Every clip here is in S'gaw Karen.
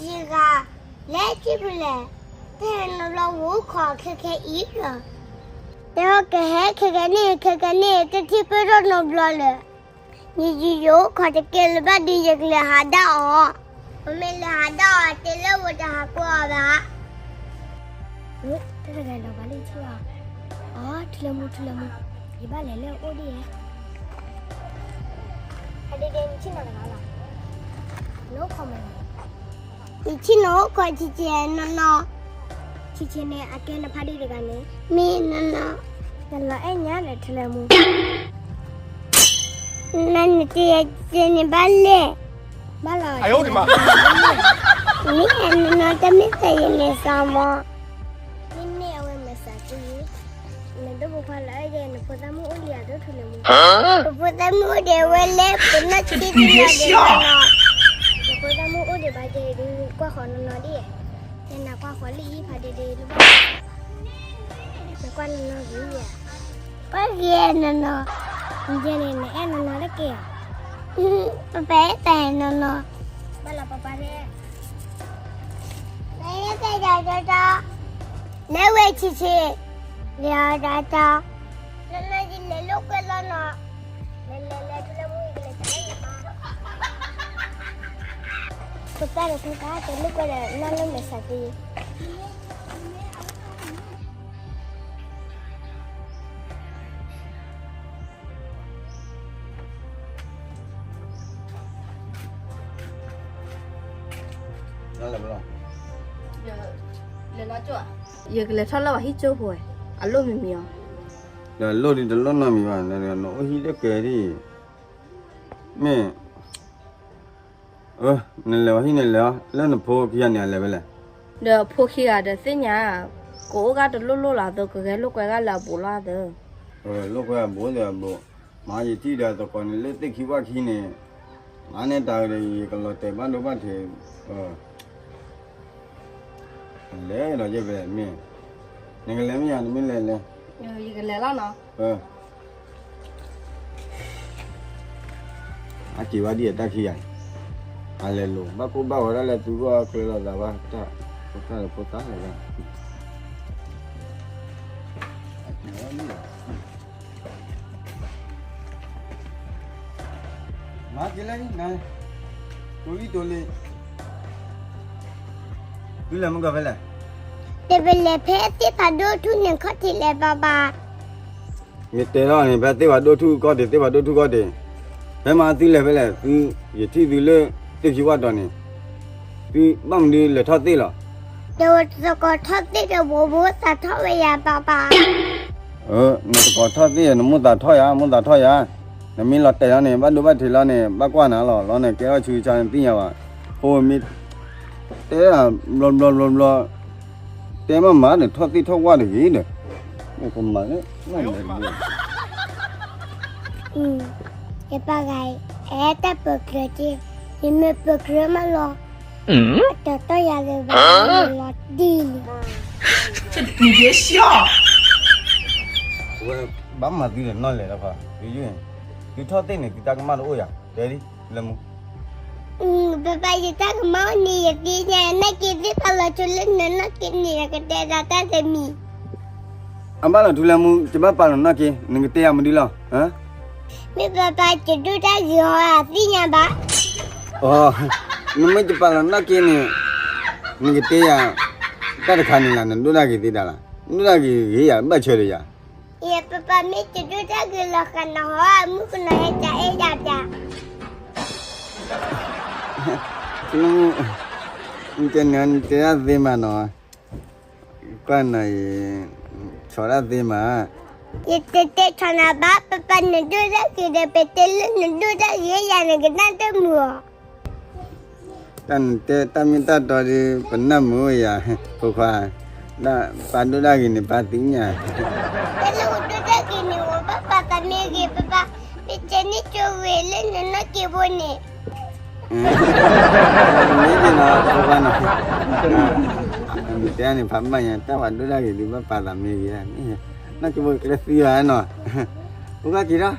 ယဂၤ, လဲၤထံၣ်ဖဲလဲၣ်, တဟဲနီတဘျီ ဝဲအိၣ်ခိးခဲခဲအံၤလီၤ. တဲဟီၣ်ကဟဲခဲခဲန့ၣ် ခဲခဲန့ၣ် တထံၣ်ပၢၢ်ထီၣ်နီတဘျီလၢၤ. ယယိယိအိၣ်ခိးတကဲလၢၤဘၣ်ဒီး ယကလဲၤဟးဒၣ်အီၤ, ပမ့ၢ်လဲၤဟးဒၣ်အီၤ တဲလၢဝဲတဟးကွၢ်အီၤဘၣ်. တဂၤဒီးဘၣ်လၢထံၣ်အီၤ, အီ ထူလၢမူ ထူလၢမူ, ယဘၣ်လဲၤလၢအအိၣ်ဒ်ယဲ, ဖါဒ့ဒ့ နထံၣ်နီတဂၤလီၤ, နအိၣ်ခိးမနုၤ, ယထံၣ်နအိၣ်ခိးဆံးဆံးနီၢ်နီၢ်, ဆံးဆံးန့ၣ် အကဲနဖါဒ့တဂၤန့ၣ် မ့ၢ်နီၢ်နီၢ်, နလီၤအဲၣ်ညါဒီးထူလၢမူ နနတ့ၢ်ယၤန့ၣ်ဘၣ်လဲၣ်, ဘၣ်လီၤ, မ့ၢ်နီၢ်နီၢ်တမ့ၢ်သးယမဲာ်ဆှးမး, မ့မ့ၢ်အဝဲမဲာ်ဆှးက့ၤ, နဒိၣ်ဖိခွါလၢအယဲ နဖိသၣ်မုၣ်အိၣ်လံဧါ ဒိၣ်ထူလၢမူ, နဖိသၣ်မုၣ်အိၣ်ဒံးဝဲလဲၣ် ပနီၢ်ဆံးတယၤဒံးနီၢ်နီၢ်, နဖိသၣ်မုၣ်အိၣ်ဒံးဘၣ်က့ၤဒုး ကွၢ်ဃီနီၢ်နီၢ်ဒ်, နနၤကွၢ်ဃီလၢအံၤဖါဒ့ဒ့လၢဘၣ်, နကွၢ်နီၢ်နီၢ်ဂ့ၤဧါ ကွၢ်က့ၤနီၢ်နီၢ်, ယဲန့ၣ် နအဲၣ်နီၢ်နီၢ်တက့ၢ်ဧါ, ပပၢ်အဲၣ်တၢ်နီၢ်နီၢ်, ဘၣ်လီၤပပၢ်န့ၣ်, နအဲၣ်တၢ်နီၢ်နီၢ်, လဲၤဝဲဆံးဆံး, လဲၤအီၤတၢ်တၢ်, နီၢ်နီၢ်ယလဲၤလိာ်ကွဲလီၤနီၢ်, လဲၤလဲၤလဲၤထူလၢမူယလဲၤတၢ်လၢယမါ, ဖိသၣ်ဒီးဖိသၣ် တလိာ်ကွဲဒီးနီၢ်လၢမဲာ်ဆှးက့ၤ ယကလဲၤထီၣ်လၢပှၤဟံၣ်ကၠိဖိဝဲ, အလိၣ်မံၤမံၤအီၤ, ဒီးလိၣ်ဒံးတလိၣ်နီတမံၤဘၣ်, နအိၣ်ဟံၣ်လၢကဲဒ်, မ့ၢ် နလဲၤဝဲဟံၣ်န့ၣ်လဲၤအီၤ လၢနဖိခံဂၤန့ၣ် အလဲၤဖဲလဲၣ်, ဒီးဖိခံဂၤဒီးသ့ၣ်ညါ, ကအိၣ်ဂၤတလိၣ်လိၣ်လီၤအသိး ကဂဲၤလိာ်ကွဲဂၤလၢအဘူးလီၤအသိး, လိာ်ကွဲအဘူးဒီးအဘူး, မၤယထံၣ်ဒီးသကိးန့ၣ်လၢသ့ၣ်ခံဝၣ်ခံန့ၣ်, မၤန့ၢ်တၢ်ဒီး ယကလီၤတဲာ်ဘၣ်ဒိဘၣ်ထံး လဲၤဒီးယဲဖဲမ့ၢ်, နကလဲၤမ့ၢ်ယၤ နမ့ၢ်လဲၤလဲၤ, ယကလဲၤလီၤနီၤ, အက့ၤဝဲဒ်အတၢ်ခံဂၤ, အလဲၤလိာ် ဘၣ်ကိၢ်ဘၣ်ဂီၤဒၣ်လဲာ် သူဂီၢ်ကျဲလီၤသးဘၣ်တၢ်, ဖိသၣ်လၢဖိသၣ်လၢ, မၤက့ၤလၢနၤ, တိၤလံတိၤလံ, သုလဲၤမုၢ်ကီၢ်ဖဲလဲၣ်, တပလဲၤဖဲသ့ၣ်ဖးဒိၣ်ထူၣ်န့ၣ်ခီၣ်ထံးလဲၤဘၣ်ဘၣ် ယတဲလီၤန့ၣ် ဖဲသ့ၣ်ဖးဒိၣ်ထူၣ်ခီၣ်ထံး သ့ၣ်ဖးဒိၣ်ထူၣ်ခီၣ်ထံး, ဖဲမၤသုလဲၤဖဲလဲၣ် သု, ယထံၣ်သုလၢသ့ၣ်ခံဝၣ်တီၤန့ၣ်, သုဘၣ်မနုၤလဲၤထီၣ်သ့ၣ်လီၤ, ဒီးသကိးထီၣ်သ့ၣ်ဒီး ဘိးဘိးသးထီၣ်ဝဲယၤဘၣ်ဘၣ် နသကိးထီၣ်သ့ၣ် နမိၢ်သးထီၣ်ယၤ မိၢ်သးထီၣ်ယၤ, နမ့ၢ်လီၤတဲာ်လီၤန့ၣ် ဘၣ်ဒိဘၣ်ထံးလီၤန့ၣ် ဘၣ်ကွၢ်နၤလီၤ လီၤန့ၣ် ကဲထီၣ်ဆူၣ်ဆါနသ့ၣ်ညါဘၣ်, ဖိမ့ၢ်တဲဘျီဘျီဘျီဘျီ, တဲမးမးဒီးထီၣ်သ့ၣ်ထီၣ်ဝၣ်တဂ့ၤဒီး, မ့ၢ်ကမၤလၢ ယပၢ်ဂၤအံၤ အဲၣ်တၢ်ပၢၤကြၢးက့, ယမ့ၢ်ပၢၤကြၢးမးလီၤ, အတတီၢ်ယၤလၢၤဘၣ်လီၤဒ်န့ၣ်, ဝဲဘၣ်မၤသုဒီးနီၢ်လဲၣ်လီၤခီ, သုထီၣ်သ့ၣ်န့ၣ် သုတၢ်ကမၣ်တအိၣ်ယၤ တဲဒ်လၢမူ ပပၢ်ယတၢ်ကမၣ်အိၣ်န့ၣ် ယသ့ၣ်ညါ နာ်က့သ့ၣ်ဖးလီၤဆိလၢနနီၢ်က့န့ၣ် ယကတဲဒၣ်တၢ်တမံၤ, အဘၣ်လီၤထူလၢမူ ယဘၣ်ပာ်လီၤနီၢ်က့ နကတဲယၤမနုၤလီၤ, မ့ၢ်ပပၢ်ယဒိၣ်တၢ်ဂ့ၤဟီ အသ့ၣ်ညါဘၣ်, နမ့ၢ်ယပာ်လီၤနီၢ်က့န့ၣ် နကတဲယၤ တၢ်တခါန့ၣ်လၢ နဒိၣ်တၢ်ဂ့ၤသ့တၢ်လီၤ, နဒိၣ်တၢ်ဂ့ၤဂ့ၤယၤ ဘၣ်ဆၢဒီးယၤ ယပပၢ်မ့ၢ်တဒိၣ်တၢ်ဂ့ၤလီၤဃာ်နၤဟီ မုၣ်ကနီၤဟဲကအဲၣ်ယၤပျၢ်, နတဲနၤ နတဲဒၣ်သ့မးနီၤ, ကွၢ်နၤအံၤ ဆီၣ်ဒၣ်သ့မး, ယတတဲဆီၣ်နၤဘၣ် ပပၢ်နဒိၣ်တၢ်ဂ့ၤဒီး ပတဲလၢနဒိၣ်တၢ်ဂ့ၤယၤ နကနၣ်တမုာ်အီၤ တၢ်နတဲ တၢ်မ့ၢ်တၢ်တီဒီး ပနၢ်မုာ်ယၤ ဖိခွါ, ပၢ်ဒိၣ်တၢ်ဂ့ၤန့ၣ် ပၢ်သ့ၣ်ညါ, တၢ်လၢဝဲဒိၣ်တၢ်ဂ့ၤန့ၣ် ဝဲဘၣ်ပာ်သးမ့ၢ်ဂ့ၤ ပပၢ်, ပတဲန့ၢ်ကၠိဂ့ၤလၢနနီၢ်က့ဖိန့ၣ်, မ့ၢ်က့ၤနီၤ ဖိခွါနီၤ, တဲန့ၣ် ဖးဘၣ်ညါ တၢ်ဝဲဒိၣ်တၢ်ဂ့ၤဒီး ဘၣ်ပာ်သးမ့ၢ်ဂ့ၤ, နီၢ်က့ဖိကျဲသံဘၣ်နီၤ, ဖိခွါက့ၤထီၣ်,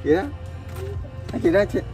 က့ၤထီၣ်, က့ၤထီၣ်